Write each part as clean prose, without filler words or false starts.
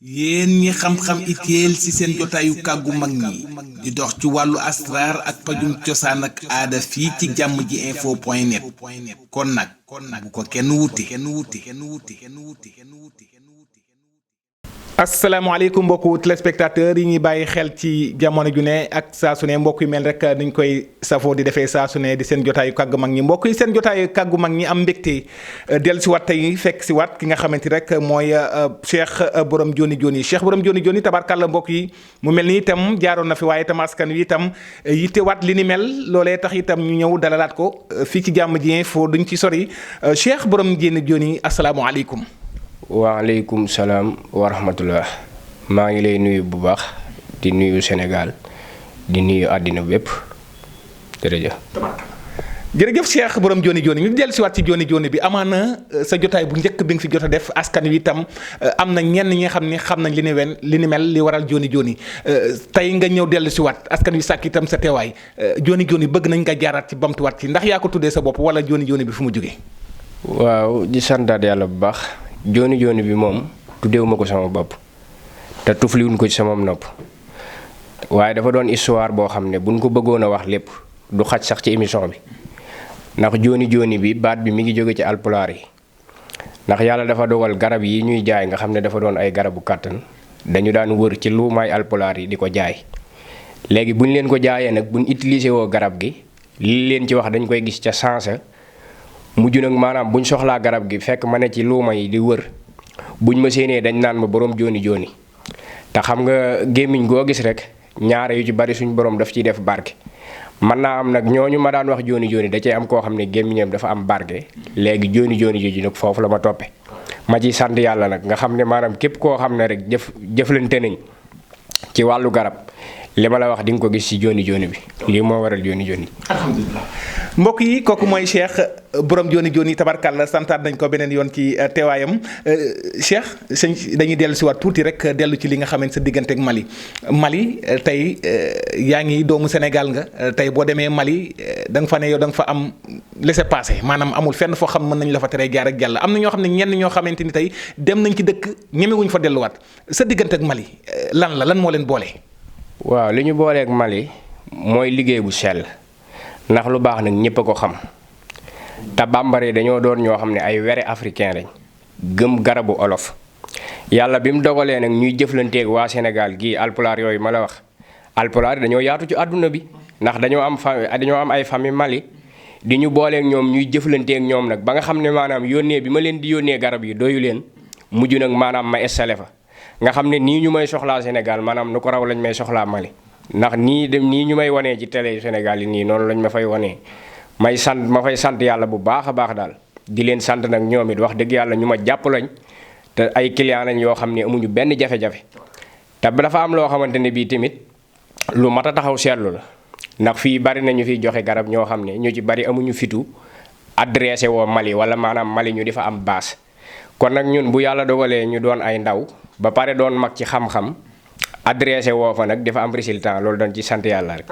yéen ñi xam-xam itéel ci seen jotaayu kàggu mag ñi di dox ci wàllu asraar ak pajum cosaan ak aada fii ci jàmm ji info point net kon nag bu ko kenn wuti. asalaamaaleykum mbokku téléspectateurs yi ñuy bàyyi xel ci jamono ju ne ak saa su ne mbokk yu mel rek dañ koy safoo di defee saa su ne di seen jotaayu kàggu mag ñi mbokk yi seen jotaayu kàggu mag ñi am mbégte dellu si waat tey fekk si waat ki nga xamante rek mooy Cheikh borom Joni Joni Cheikh borom Joni Joni tabarkàlla mbokk yi mu mel ni itam jaaroon na fi waaye itam askan wi itam yittewaat li ni mel loolee tax itam ñu ñëw dalalaat ko fii ci jàmm ji info duñ ci sori Cheikh borom Joni Joni asalaamaaleykum. waaleykum salaam wa rahmatullah maa ngi lay nuyu bu baax di nuyu Sénégal di nuyu àddina bépp jërëjëf. jërëjëf Cheikh borom Joni Joni ñu dellu si waat ci Joni Joni bi amaana sa jotaay bu njëkk bi nga fi jot a def askan wi itam am na ñenn ñi nga xam ni xam nañ li ni mel li waral Joni Joni tey nga ñëw dellu si waat askan wi sàkk itam sa teewaay Joni Joni bëgg nañ nga jaaraat ci bamtuwaat ci ndax yaa ko tuddee sa bopp wala Joni Joni bi fu mu jógee. waaw di santaat yàlla bu baax. Joni Joni bi moom tuddeewuma ko sama bopp te tufliwuñ ko ci sama nopp waaye dafa doon histoire boo xam ne buñ ko bëggoon a wax lépp du xaj sax ci émission bi ndax Joni Joni bi baat bi mi ngi jóge ci alpulaar yi ndax yàlla dafa dogal garab yi ñuy jaay nga xam ne dafa doon ay garabu kàttan dañu daan wër ci luumaay alpulaar yi di ko jaay léegi buñ leen ko jaayee nag buñ utilisé woo garab gi li leen ci wax dañ koy gis ca sansa mujj nag maanaam buñ soxlaa garab gi fekk ma ne ci luuma yi di wër buñ ma séenee dañ naan ma borom Joni Joni te xam nga gémmiñ goo gis rek ñaare yu ci bari suñ borom daf ciy def barke. mën naa am nag ñooñu ma daan wax Joni Joni da cee am koo xam ne gémmiñam dafa am barke léegi Joni Joni jooju nag foofu la ma toppe ma ciy sant yàlla nag nga xam ne maanaam képp koo xam ne rek jëflante nañ ci wàllu garab li ma la wax di nga ko gis ci Joni Joni bi lii moo waral Joni Joni. alhamdulilah mbokk yi kooku mooy Cheikh borom Joni Joni tabarkàlla santaat nañ ko beneen yoon ci teewaayam Cheikh sëñ dañuy dellu si waat tuuti rek dellu ci li nga xamante sa diggante ak Mali tey yaa ngi doomu Sénégal nga tey boo demee Mali da nga fa ne yow da nga fa am laissez-passer maanaam amul fenn foo xam mën nañ la fa teree jaar ak jàll am na ñoo xam ne ñenn ñoo xamante ni tey dem nañ ci dëkk ñemewuñ fa delluwaat sa diggante ak Mali lan moo leen boole. waaw li ñu booleeg Mali mooy liggéey bu sell ndax lu baax nag ñëpp a ko xam te bambara yi dañoo doon ñoo xam ne ay were africain lañ gëm garabu olof yàlla bi mu dogalee nag ñuy jëflanteeg waa Sénégal gii alpulaar yooyu ma la wax alpulaar yi dañoo yaatu ci àdduna bi ndax dañoo am ay famille Mali di ñu booleeg ñoom ñuy jëflanteeg ñoom nag ba nga xam ne maanaam yónnee bi ma leen di yónnee garab yi doyu leen mujj nag maanaam ma installé fa. nga xam ne nii ñu may soxlaa Sénégal maanaam nu ko raw lañ may soxlaa Mali ndax nii ñu may wanee ci télé Sénégal yi nii noonu lañ ma fay wanee ma fay sant yàlla bu baax a baax daal di leen sant nag ñoom it wax dëgg yàlla ñu ma jàpp lañ te ay client lañ yoo xam ne amuñu benn jafe-jafe te dafa am loo xamante ne bii tamit lu mat a taxaw seetlu la ndax fii bari nañu fiy joxe garab ñoo xam ne ñu ci bari amuñu fitu adressé woo Mali wala maanaam Mali ñu di fa am base kon nag ñun bu yàlla dogalee ñu doon ay ndaw ba pare doon mag ci xam-xam adressé woo fa nag dafa am résultat loolu doon ci sant yàlla rek.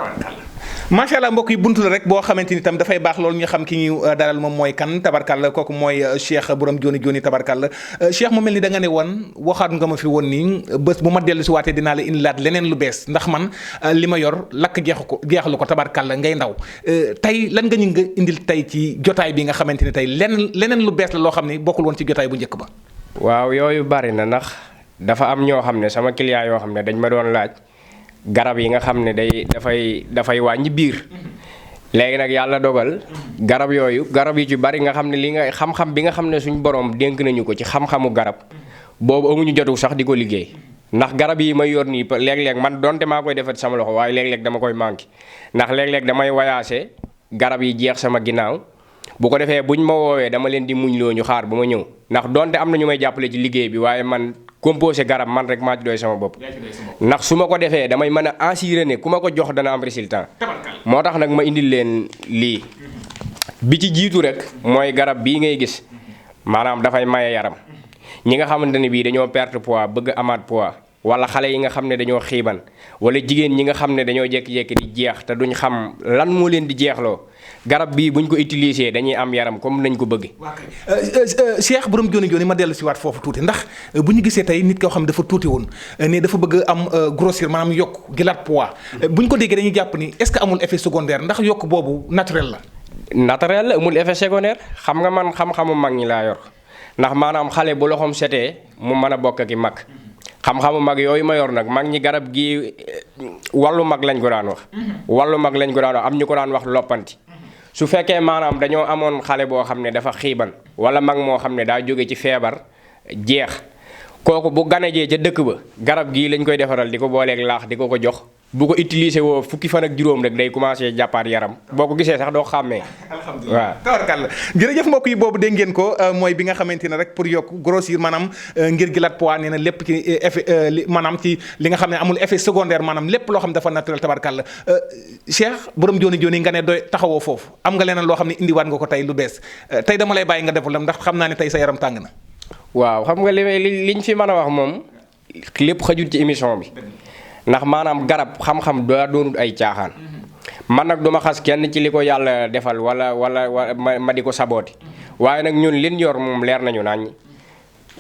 macha allah mbokk yi buntu la rek boo xamante ni tam dafay baax loolu ñu xam ki ñu dalal moom mooy kan tabarkàlla kooku mooy Cheikh borom Joni Joni tabarkàlla Cheikh mu mel ni da nga ne woon waxaat nga ma fi woon nii bés bu ma dellu si waatee dinaa la indilaat leneen lu bees ndax man li ma yor lakk jeexalu ko tabarkàlla ngay ndaw tey lan nga ñu nga indil tey ci jotaay bi nga xamante ni tey leneen lu bees la loo xam ne bokkul woon ci jotaay bu njëkk ba. waaw yooyu bari na ndax dafa am ñoo xam ne sama client yoo xam ne dañ ma doon laaj garab yi nga xam ne dafay wàññi biir léegi nag yàlla dogal garab yi ci bari nga xam ne li nga xam-xam bi nga xam ne suñu borom dénk nañu ko ci xam-xamu garab boobu amuñu jotu sax di ko liggéey ndax garab yi may yor nii léeg-léeg man donte maa koy defat sama loxo waaye léeg-léeg dama koy manqué ndax léeg-léeg damay wayaase garab yi jeex sama ginnaaw bu ko defee buñ ma woowee dama leen di muñ loo ñu xaar ba ma ñëw ndax donte am na ñu may jàppale ci liggéey bi waaye man composé garab man rek maa ci doy sama bopp ndax su ma ko defee damay mën a assuré ne ku ma ko jox dana am résultat moo tax nag ma indil leen lii bi ci jiitu rek mooy garab bii ngay gis maanaam dafay maye yaram ñi nga xamante ne bii dañoo perte poids bëgg amaat poids wala xale yi nga xam ne dañoo xiiban wala jigéen ñi nga xam ne dañoo jékki-jékki di jeex te duñ xam lan moo leen di jeexloo garab bii buñ ko utiliser dañuy am yaram comme nañ ko bëgg. Cheikh borom joni joni ma dellu si waat foofu tuuti ndax bu ñu gisee tey nit koo xam ne dafa tuuti woon ne dafa bëgg am grossir maanaam yokk gilaat poids bu ñu ko déggee dañuy jàpp ni est-ce que amul effet secondaire ndax yokk boobu naturel la. naturel la amul effet secondaire xam nga man xam-xamu mag ñi laa yor ndax maanaam xale bu loxoom setee mu mën a bokk ak i mag xam-xamu mag yooyu ma yor nag mag ñi garab gi wàllu mag lañ ko daan wax. wàllu mag lañ ko daan wax am ñu ko daan wax loppanti. su fekkee maanaam dañoo amoon xale boo xam ne dafa xiiban wala mag moo xam ne daa jóge ci feebar jeex kooku bu ganajee ca dëkk ba garab gii lañ koy defaral di ko booleeg laax di ko jox bu ko utiliser woo fukki fan ak juróom rek day commencé jàppaat yaram boo ko gisee sax doo xàmmee. alhamdulilah waaw tabarkàlla jërëjëf mbokk yi boobu dégg ngeen ko mooy bi nga xamante ne rek pour yokk grossir maanaam ngir gilaat poids nee na lépp ci effet maanaam ci li nga xam ne amul effet secondaire maanaam lépp loo xam ne dafa naturel tabarkàlla Cheikh borom joni joni nga ne doy taxawoo foofu am nga leneen loo xam ne indiwaat nga ko tey lu bees tey dama lay bàyyi nga defal ndax xam naa ne tey sa yaram tàng na. waaw xam nga liñ fi mën a wax moom lépp xajul ci émission bi. ndax maanaam garab xam-xam daa doonut ay caaxaan man nag duma xas kenn ci li ko yàlla defal wala ma di ko sabooti waaye nag ñun liñ yor moom leer nañu nañ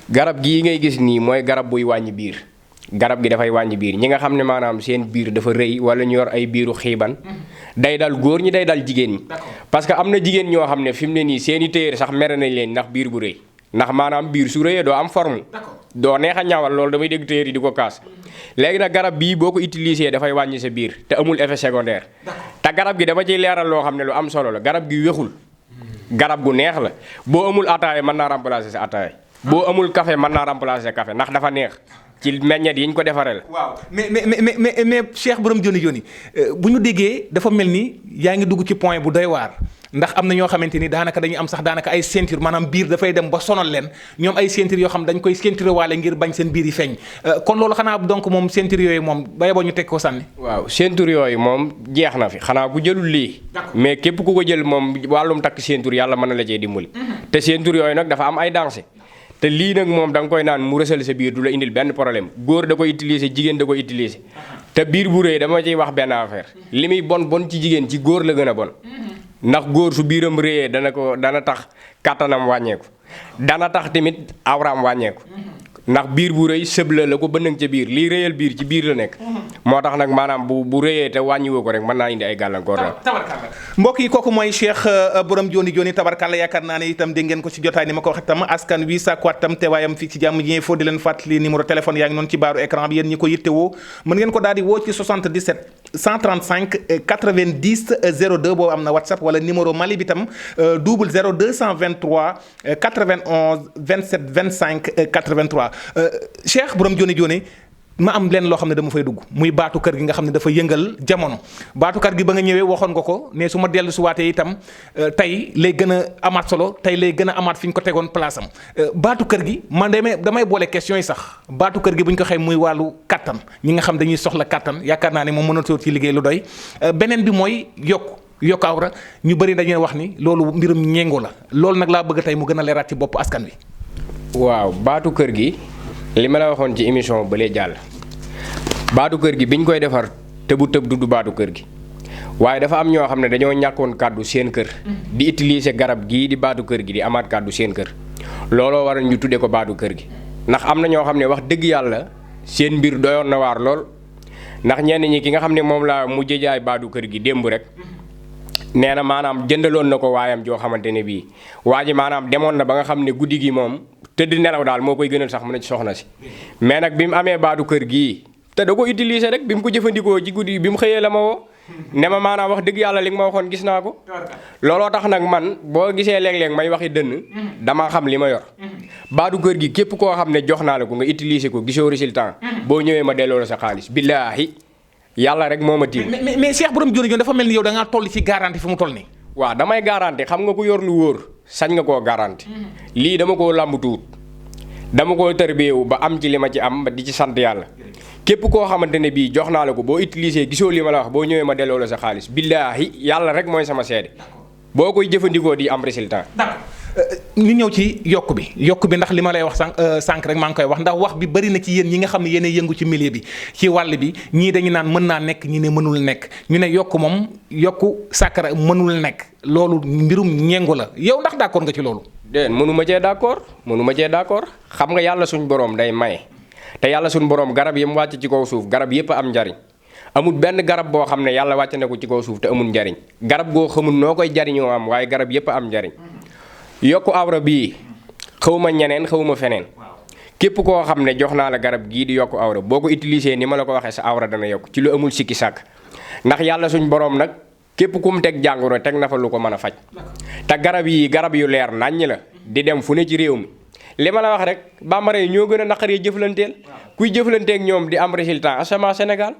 garab gii ngay gis nii mooy garab buy wàññi biir garab gi dafay wàññi biir ñi nga xam ne maanaam seen biir dafa rëy wala ñu yor ay biiru xiiban day dal góor ñi day dal jigéen ñi parce que am na jigéen ñoo xam ne fi mu ne nii seen i téere sax mere nañ leen ndax biir bu rëy ndax maanaam biir su rëyee doo am forme doo neex a ñawal loolu damay dégg téere yi di ko kaas léegi nag garab bii boo ko utilisé dafay wàññi sa biir te amul effet secondaire te garab gi dama ciy leeral loo xam ne lu am solo la garab gi wexul garab gu neex la boo amul ataaya mën naa remplacer sa ataaya boo amul café mën naa remplacer sa café ndax dafa neex ci meññeet yi ñu ko defaree la. waaw mais Cheikh borom joni joni bu ñu déggee dafa mel ni yaa ngi dugg ci point bu doy waar ndax am na ñoo xamante ni daanaka dañuy am sax daanaka ay ceinture maanaam biir dafay dem ba sonal leen ñoom ay ceinture yoo xam dañ koy ceinture waale ngir bañ seen biir yi feeñ kon loolu xanaa donc moom ceinture yooyu moom ba yeboo ñu teg ko sànni. waaw ceinture yooyu moom jeex na fi xanaa ku jëlul lii. mais képp ku ko jël moom wàllum takk ceinture yàlla mën na la cee dimbali. te ceinture yooyu nag dafa am ay danger. te lii nag moom da nga koy naan mu rësal sa biir du la indil benn problème góor da koy utiliser jigéen da koy utiliser te biir bu rëy dama ciy wax benn affaire li muy bon ci jigéen ci góor la gën a bon ndax góor su biiram rëyee dana tax kàttanam wàññeeku dana tax tamit awraam wàññeeku ndax biir bu rëy sëb la ko bënnang ca biir lii rëyal biir ci biir la nekk moo tax nag maanaam bu rëyee te wàññiwoo ko rek mën naa indi ay gàllankoor la tabarkalla mbokk yi kooku mooy Cheikh borom joni joni tabarkalla yaakaar naa ne itam dégg ngeen ko ci jotaay ni ma ko wax itam askan wi sàkkuwaat tam teewaayam fii ci jàmm ji foo di leen fàttali numéro téléphone yaa ngi noonu ci baaru écran bi yéen ñi ko yittewoo mën ngeen ko daal di woo ci 77 135 90 02 boobu am na WhatsApp wala numéro Mali bi tam 00 223 91 27 25 83 Cheikh borom joni joni ma am leen loo xam ne dama fay dugg muy baatu kër gi nga xam ne dafa yëngal jamono baatu kër gi ba nga ñëwee waxoon nga ko ne su ma dellu si waatee itam tey lay gën a amaat solo tey lay gën a amaat fi ñu ko tegoon place am baatu kër gi man damay boole question yi sax baatu kër gi bu ñu ko xëy muy wàllu kattan ñi nga xam dañuy soxla kattan yaakaar naa ne moom mënatoo ci liggéey lu doy beneen bi mooy yokk awra ñu bëri dañuy wax ni loolu mbirum ñeengo la loolu nag laa bëgg tey mu gën a leeraat ci bopp askan wi. waaw baatu kër gi li ma la waxoon ci émission ba lee jàll baatu kër gi biñ koy defar tëbu dudd baatu kër gi waaye dafa am ñoo xam ne dañoo ñàkkoon kàddu seen kër di utiliser garab gii di baatu kër gi di amaat kàddu seen kër looloo waral ñu tuddee ko baatu kër gi ndax am na ñoo xam ne wax dëgg yàlla seen mbir doyoon na waar lool ndax ñenn ñi ki nga xam ne moom laa mujj jaay baatu kër gi démb rek nee na maanaam jëndaloon na ko waayam joo xamante ne bii waa ji maanaam demoon na ba nga xam ne guddi gi moom tëdd nelaw daal moo koy gënal sax mu ne ci soxna si mais nag bi mu amee baatu kër gii te da ko utiliser rek bi mu ko jëfandikoo ci guddi bi mu xëyee la ma woo ne ma maanaam wax dëgg yàlla li nga ma waxoon gis naa ko looloo tax nag man boo gisee léeg-léeg may waxi dënn dama xam li ma yor baatu kër gi képp koo xam ne jox naa la ko nga utiliser ko gisoo résultat boo ñëwee ma delloo la sa xaalis billaahi yàlla rek moo ma tiim. mais Cheikh borom joni joni dafa mel ni yow da ngaa toll ci garantie fi mu toll nii. waaw damay garanti xam nga ku yor lu wóor sañ nga koo garanti lii dama koo làmb tuut dama koo tërbeewu ba am ci li ma ci am ba di ci sant yàlla képp koo xamante ne bii jox naa la ko boo utilisé gisoo li ma la wax boo ñëwee ma delloo la sa xaalis billaahi yàlla rek mooy sama seede boo koy jëfandikoo di am résultat. d'accord ñu ñëw ci yokk bi ndax li ma lay wax sànq rek maa ngi koy wax ndax wax bi bari na ci yéen ñi nga xam ne yéen yëngu ci milieu bi ci wàll bi ñii dañu naan mën naa nekk ñi ne mënul nekk ñu ne yokk moom yokku sàkkara mënul nekk loolu mbirum ñengu la yow ndax d'accord nga ci loolu. déedéet mënuma cee d'accord xam nga yàlla suñ borom day maye te yàlla suñ borom garab yi mu wàcc ci kaw suuf garab yépp am njariñ amul benn garab boo xam ne yàlla wàcc na ko ci kaw suuf te amul njariñ garab goo xamul noo koy jariñoo am waaye garab yépp am njariñ yokku awra bii xawma ñeneen xawma feneen képp koo xam ne jox naa la garab gii di yokku awra boo ko utilisé ni ma la ko waxee sa awra dana yokk ci lu amul sikki sàkk ndax yàlla suñ borom nag képp ku mu teg jàngoro teg na fa lu ko mën a faj te garab yi garab yu leer naññ la di dem fu ne ci réew mi li ma la wax rek bambara yi ñoo gën a naqaree jëflanteel kuy jëflanteeg ñoom di am résultat asama Sénégal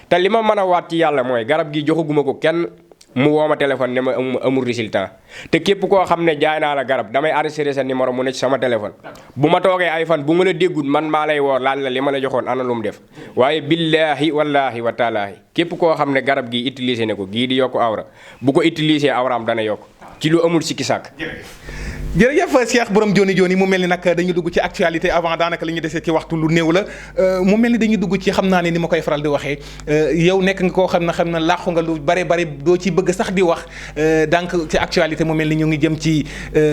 te li ma mën a waat ci yàlla mooy garab gi joxaguma ko kenn mu woo ma téléphone ne ma amul résultat te képp koo xam ne jaay naa la garab damay enregistré sa numéro mu ne ci sama téléphone bu ma toogee ay fan bu ma la déggul man maa lay woo laaj la li ma la joxoon ana lu mu def waaye billaahi wallaahi wa taalaahi képp koo xam ne garab gi utilisé ne ko gii di yokku awra bu ko utilisé awraam dana yokk ci lu amul sikki sàkk. jërëjëf Cheikh borom joni joni mu mel ni nag dañu dugg ci actualité avant daanaka li ñu desee ci waxtu lu néew la mu mel ni dañuy dugg ci xam naa ne ni ma koy faral di waxee yow nekk nga koo xam ne làqu nga lu bare doo ci bëgg sax di wax donc ci actualité mu mel ni ñu ngi jëm ci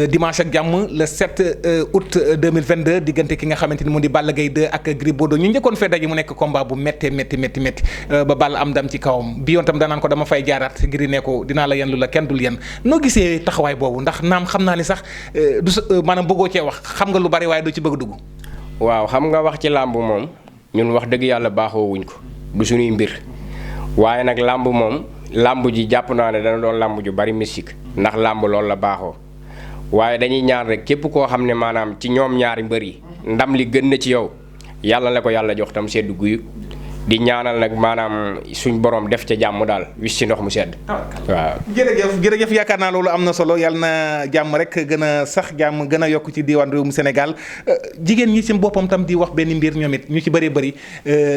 dimanche ak jàmm le 7 août 2022 diggante ki nga xamante ni mu di Balla Gaye 2 ak Gris Bordeaux ñu njëkkoon fee daje mu nekk combat bu métti ba Balla am ndam ci kawam bi yoon tam danaan ko dama fay jaaraat Gris ne ko dinaa la yen lu la kenn dul yen noo gisee taxawaay boobu ndax naam xam naa ni sax du maanaam bëggoo cee wax xam nga lu bari waaye doo ci bëgg dugg. waaw xam nga wax ci làmb moom ñun wax dëgg yàlla baaxoo wuñ ko du suñuy mbir waaye nag làmb moom làmb ji jàpp naa ne dana doon làmb ju bari mystique ndax làmb loolu la baaxoo waaye dañuy ñaan rek képp koo xam ne maanaam ci ñoom ñaari mbër yi ndam li gën na ci yow yàlla la ko yàlla jox tam seddu guyu di ñaanal nag maanaam suñ borom def ca jàmm daal wis ci ndox mu sedd. waaw jërëjëf yaakaar naa loolu am na solo yàlla na jàmm rek gën a sax jàmm gën a yokk ci diwaan réewum Sénégal jigéen ñi ci boppam tam di wax benn mbir ñoom it ñu ci bëree bëri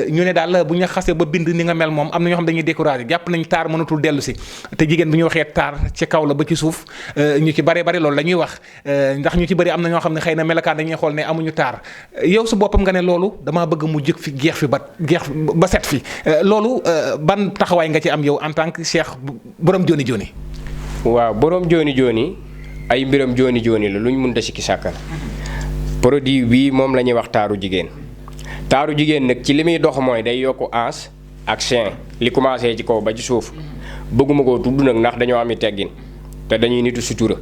ñu ne daal bu ñu xasee ba bind ni nga mel moom am na ñoo xam dañuy découragé jàpp nañ taar mënatul dellu si te jigéen bu ñu waxee taar ci kaw la ba ci suuf ñu ci bëree bëri loolu la ñuy wax ndax ñu ci bëri am na ñoo xam ne xëy na melakaan dañuy xool ne amuñu taar yow su boppam nga ne loolu damaa bëgg mu jëg fi geex ba set fi loolu ban taxawaay nga ci am yow en tant que Cheikh borom joni joni. waaw borom joni joni ay mbiram joni joni la luñ mënta sikki sàkkal produit bii moom la ñuy wax taaru jigéen nag ci li muy dox mooy day yokku ans ak chien li commencé ci kaw ba ci suuf bëgguma koo tudd nag ndax dañoo ami teggin te dañuy nitu sutura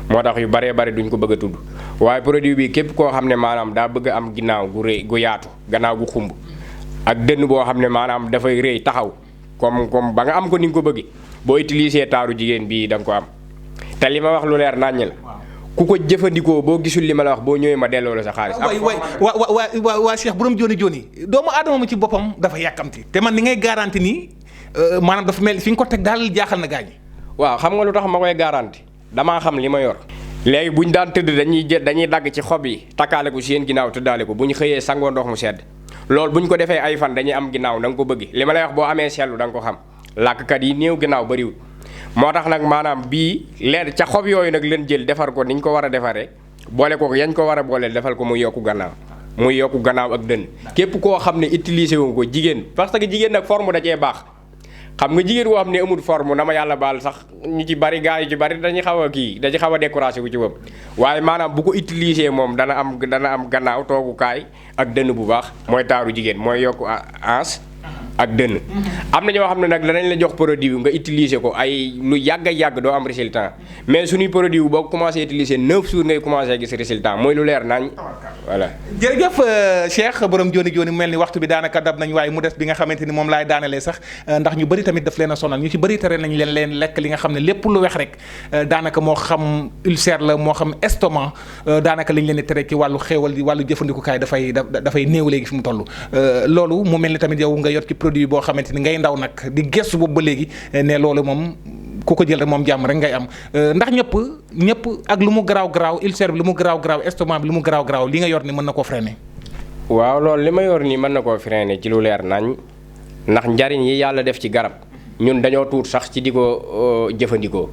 moo tax yu baree bari duñ ko bëgg a tudd waaye produit bi képp koo xam ne maanaam daa bëgg a am ginnaaw gu rëy gu yaatu gannaaw gu xumb ak dënn boo xam ne maanaam dafay rëy taxaw comme ba nga am ko ni nga ko bëgg boo utilisé taaru jigéen bii da nga ko am te li ma wax lu leer naññ la ku ko jëfandikoo boo gisul li ma la wax boo ñëwee ma delloo la sa xaalis. waa Cheikh borom joni joni doomu aadama ma ci boppam dafa yàkkamti te man ni ngay garanti nii maanaam dafa mel fi nga ko teg daal jaaxal na gaañ. waaw xam nga lu tax ma koy garanti damaa xam li ma yor. léegi bu ñu daan tëdd dañuy dagg ci xob yi takkaale ko seen ginnaaw tëddaale ko bu ñu xëyee sangoo ndox mu sedd loolu bu ñu ko defee ay fan dañuy am ginnaaw da nga ko bëgg li ma lay wax boo amee seetlu da nga ko xam làkkat yi néew ginnaaw bariwul moo tax nag maanaam bii leer ca xob yooyu nag leen jël defar ko ni ñu ko war a defaree boole ko yañ ko war a booleel defal ko muy yokku gannaaw ak dënn képp koo xam ne utiliser wu ko jigéen parce que jigéen nag forme da cee baax xam nga jigéen boo xam ne amul forme na ma yàlla baal sax ñu ci bari gars yi ci bari dañuy xaw a découragé wu ci bopp waaye maanaam bu ko utiliser moom dana am gannaaw toogukaay ak dënn bu baax mooy taaru jigéen mooy yokku ans ak dënn am na ñoo xam ne nag danañ la jox produit bi nga utiliser ko ay lu yàgg doo am résultat mais suñuy produit bi boo commencé utiliser 9 jours ngay commencé gis résultat mooy lu leer nañ voilà. jërëjëf Cheikh borom joni joni mu mel ni waxtu bi daanaka dab nañ waaye mu des bi nga xamante ni moom laay daanalee sax ndax ñu bëri tamit daf leen a sonal ñu ci bëri tere nañ leen lekk li nga xam ne lépp lu wex rek daanaka moo xam ulcère la moo xam estomac daanaka lañ leen di tere ci wàllu xéewal di wàllu jëfandikukaay dafay néew léegi fi mu toll loolu mu mel ni tamit yow nga yor ci produit boo xamante ni ngay ndaw nag di gëstu boobu ba léegi ne loolu moom ku ko jël rek moom jàmm rek ngay am ndax ñëpp ak lu mu garaaw ulcère bi lu mu garaaw estomac bi lu mu garaaw li nga yor ni mën na koo freiner. waaw loolu li ma yor nii mën na koo freiner ci lu leer nañ ndax njariñ yi yàlla def ci garab ñun dañoo tuut sax ci di ko jëfandikoo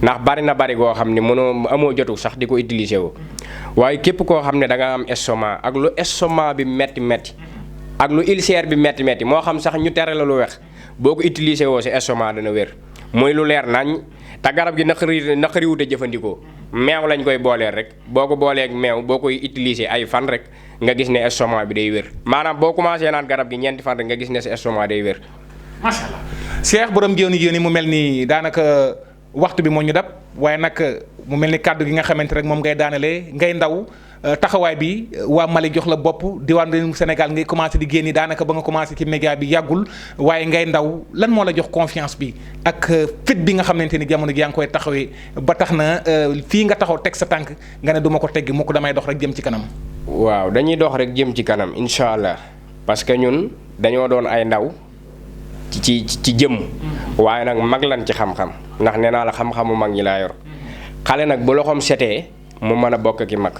ndax bari na bari goo xam ne mënoo amoo jotu sax di ko utiliser woo waaye képp koo xam ne da nga am estomac ak lu estomac bi metti metti ak lu ulcère bi metti metti moo xam sax ñu tere la lu wex boo ko utiliser woo si estomac dana wér muy lu leer nañ te garab gi naqari wute jëfandikoo meew lañ koy booleel rek boo ko booleeg meew boo koy utiliser ay fan rek nga gis ne estomac bi day wér maanaam boo commencé naan garab gi ñeenti fan rek nga gis ne sa estomac day wér. macha allah Cheikh borom jéeni mu mel ni daanaka waxtu bi moo ñu dab waaye nag mu mel ni kàddu gi nga xamante rek moom ngay daanalee ngay ndaw taxawaay bi waa Mali jox la bopp diwaan réewum Sénégal ngay commencé di génni daanaka ba nga commencé ci média bi yàggul waaye ngay ndaw lan moo la jox confiance bi ak fit bi nga xamante ni jamono gi yaa ngi koy taxawee ba tax na fii nga taxaw teg sa tànk nga ne du ma ko teggi mu ko damay dox rek jëm ci kanam. waaw dañuy dox rek jëm ci kanam incha allah parce que ñun dañoo doon ay ndaw ci jëmm waaye nag mag lan ci xam-xam ndax nee naa la xam-xamu mag ñi laa yor xale nag bu loxoom setee mu mën a bokk ki mag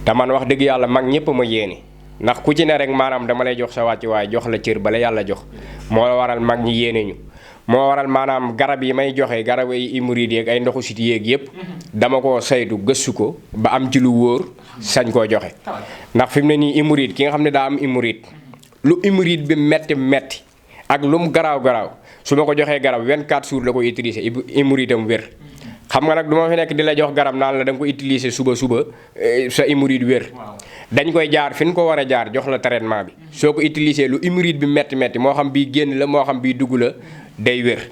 te man wax dëgg yàlla mag ñëpp ma yéene ndax ku ci ne rek maanaam dama lay jox sa wàcc waaye jox la cër bala yàlla jox moo waral mag ñi yéene ñu moo waral maanaam garab yi may joxe garab yi hémorroïdes yeeg ay ndoxu siti yeeg yëpp dama ko saytu gëstu ko ba am ci lu wóor sañ koo joxe ndax fi mu ne nii hémorroïde ki nga xam ne daa am hémorroïde lu hémorroïde bi metti ak lu mu garaaw su ma ko joxee garab 24 jours la koy utiliser hémorroïde am wér xam nga nag du ma fi nekk di la jox garab naan la da nga ko utiliser suba sa hémorroïde wér dañ koy jaar fi ñu ko war a jaar jox la traitement bi soo ko utiliser lu hémorroïde bi metti moo xam bii génn la moo xam bii dugg la day wér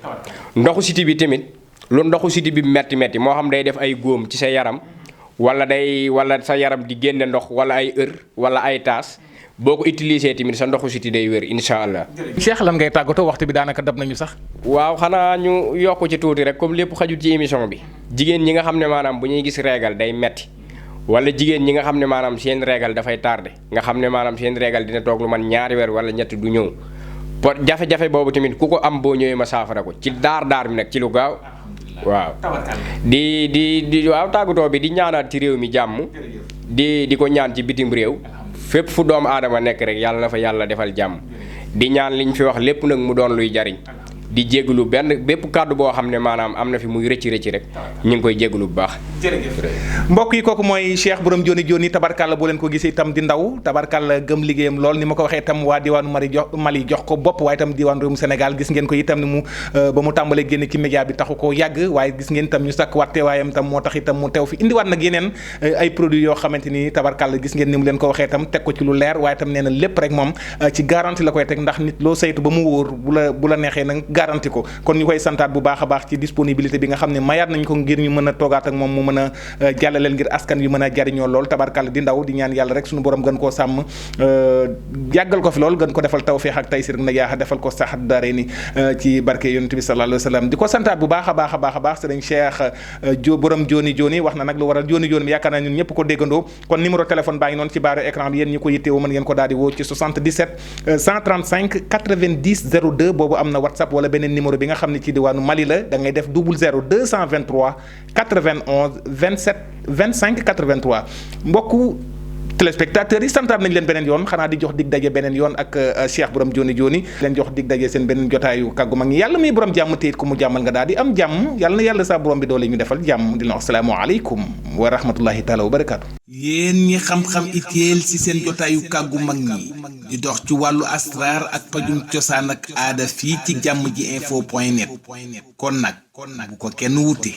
ndoxu siti bi tamit lu ndoxu siti bi metti moo xam day def ay góom ci sa yaram wala sa yaram di génne ndox wala ay wala ay taas boo ko utilisé tamit sa ndoxu siti day wér incha allah. Cheikh lan ngay tàggatoo waxtu bi daanaka dab nañu sax. waaw xanaa ñu yokk ci tuuti rek comme lépp xajul ci émission bi jigéen ñi nga xam ne maanaam bu ñuy gis régal day metti wala jigéen ñi nga xam ne maanaam seen régal dafay tardé nga xam ne maanaam seen régal dina toog lu man ñaari weer wala ñett du ñëw jafe-jafe boobu tamit ku ko am boo ñëwee ma saafara ko ci daar bi nag ci lu gaaw. waaw di waaw tàggatoo bi di ñaanaat ci réew mi jàmm di ko ñaan ci bitim réew fépp fu doomu aadama nekk rek yàlla na fa yàlla defal jàmm di ñaan liñ fi wax lépp nag mu doon luy jariñ di jégalu bépp kàddu boo xam ne maanaam am na fi muy rëcc rek ñu ngi koy jégalu bu baax. jërëjëf mbokk yi kooku mooy Cheikh borom Joni tabarkàlla boo leen ko gisee itam di ndaw tabarkàlla gëm liggéeyam lool ni ma ko waxee itam waa diwaanu Mali jox ko bopp waaye itam diwaanu réewum Sénégal gis ngeen ko itam ni mu ba mu tàmbalee génn ci média bi taxu ko yàgg waaye gis ngeen itam ñu sàkk waat teewaayam itam moo tax itam mu teew fi indiwaat nag yeneen ay produits yoo xamante ni tabarkàlla gis ngeen ni mu leen ko waxee itam teg ko ci lu leer waaye itam nee na lépp rek moom ci garantie la koy teg ndax nit loo saytu ba mu wóor bu la neexee nag garantie ko kon ñu koy santaat bu baax a baax ci disponibilité bi nga xam ne mayaat nañ ko ngir ñu mën a toogaat ak moom mu mën a jàllaleel ngir askan yu mën a jariñoo lool tabarkàlla di ndaw di ñaan yàlla rek suñu borom gën koo sàmm yàggal ko fi lool gën ko defal tawfeex ak taysir na yaaxa defal ko saxat daare ni ci barke yonent bi sallallahu alayhi wa sallam di ko santaat bu baax a baax a baax a baax sëriñ Cheikh borom Joni wax na nag lu waral Joni bi yaakaar naa ñun ñëpp ko déggandoo kon numéro téléphone baa ngi noonu ci baaru écran bi yéen ñi ko yittewoo mën ngeen ko daal di woo ci 77 135 90 02 boobu am na WhatsApp wala beneen numéro bi nga xam ne ci diwaanu Mali la da ngay def 00 223 91 27 25 83 mbokku téléspectateurs yi santaat nañ leen beneen yoon xanaa di jox dig daje beneen yoon ak Cheikh borom Joni leen jox dig daje seen beneen jotaayu kàggu mag ñi yàlla muy borom jàmm te it ku mu jàmmal nga daal di am jàmm yàlla na yàlla sa borom bi doole ñu defal jàmm di la wax assalaamu aleykum wa rahmatullahi taala wa barakaatu. yéen ñi xam-xam itéel ci seen jotaayu kàggu mag ñi di dox ci wàllu asraar ak pajum cosaan ak aada fii ci jàmm ji info point net kon nag bu ko kenn wuti